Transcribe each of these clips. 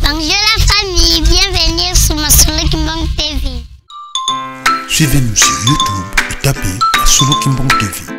Bonjour la famille, bienvenue sur Masolo Kimbang TV. Suivez-nous sur YouTube et tapez Masolo Kimbang TV.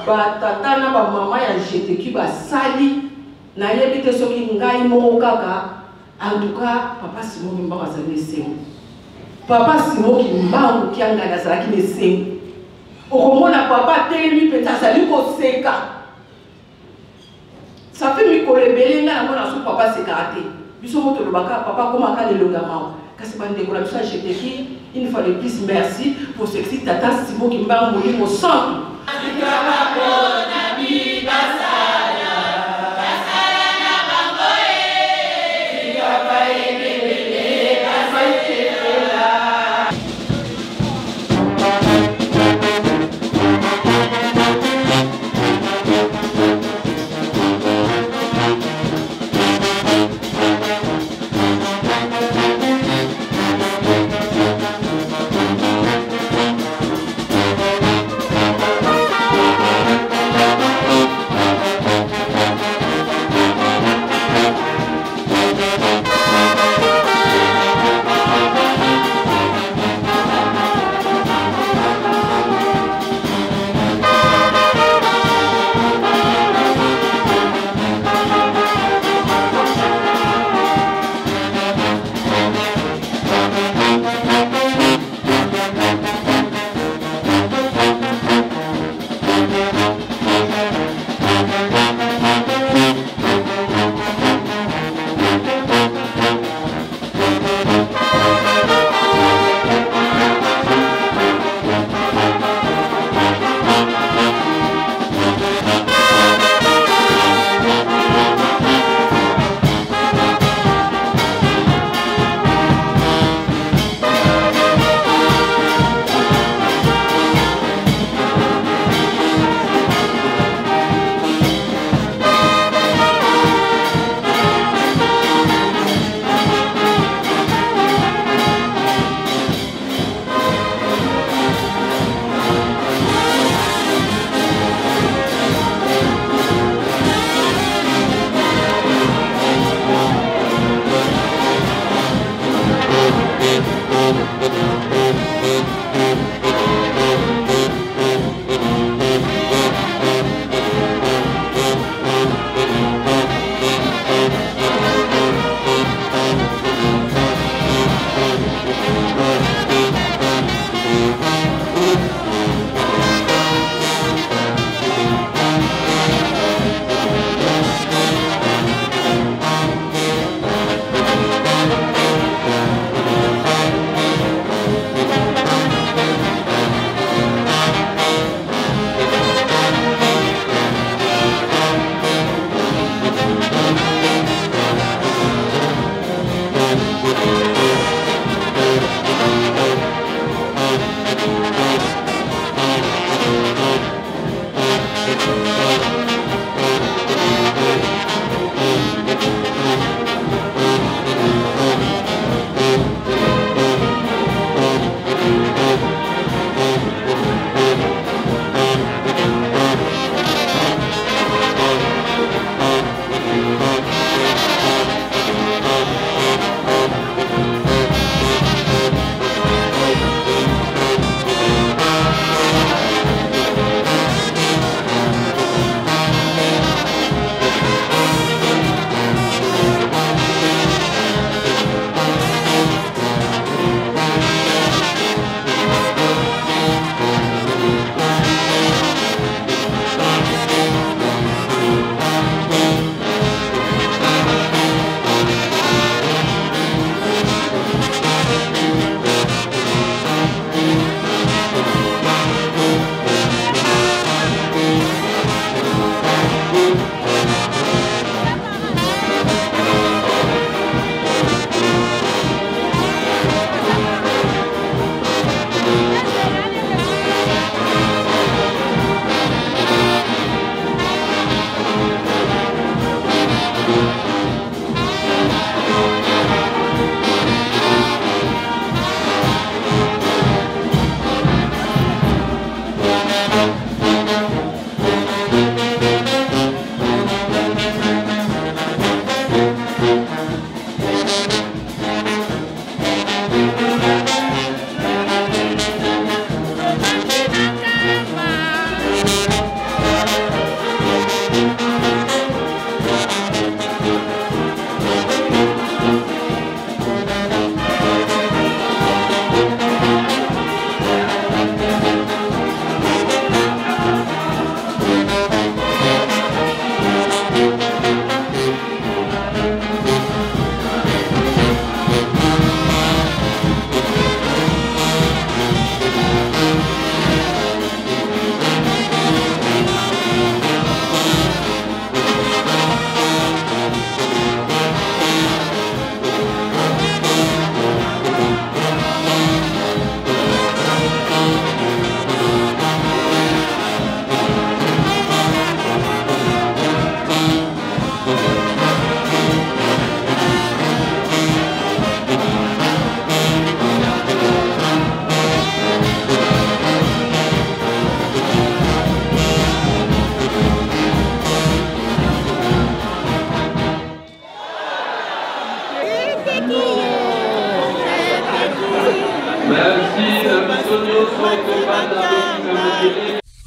Batata na bamama ya GTQ basali, nayebi te soki ngai moko kaka. En tout cas, papa Simon Kimbangu azali na esengo. Papa Simon Kimbangu Kiangani azalaki na esengo. Okomona papa atelemi mpenza azali koseka. Ça fait mikolo ebele ngai namona so papa asekaka te. Biso moko tolobaka papa akomaka lelo ya mawa. Kasi bandeko na biso ya GTQ, une fois de plus merci pour ceci tata Simon Kimbangu Molimo Santu.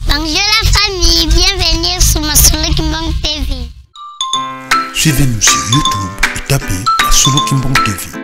Bonjour la famille, bienvenue sur Masolo Kimbangu TV. Suivez-nous sur YouTube et tapez Masolo Kimbangu TV.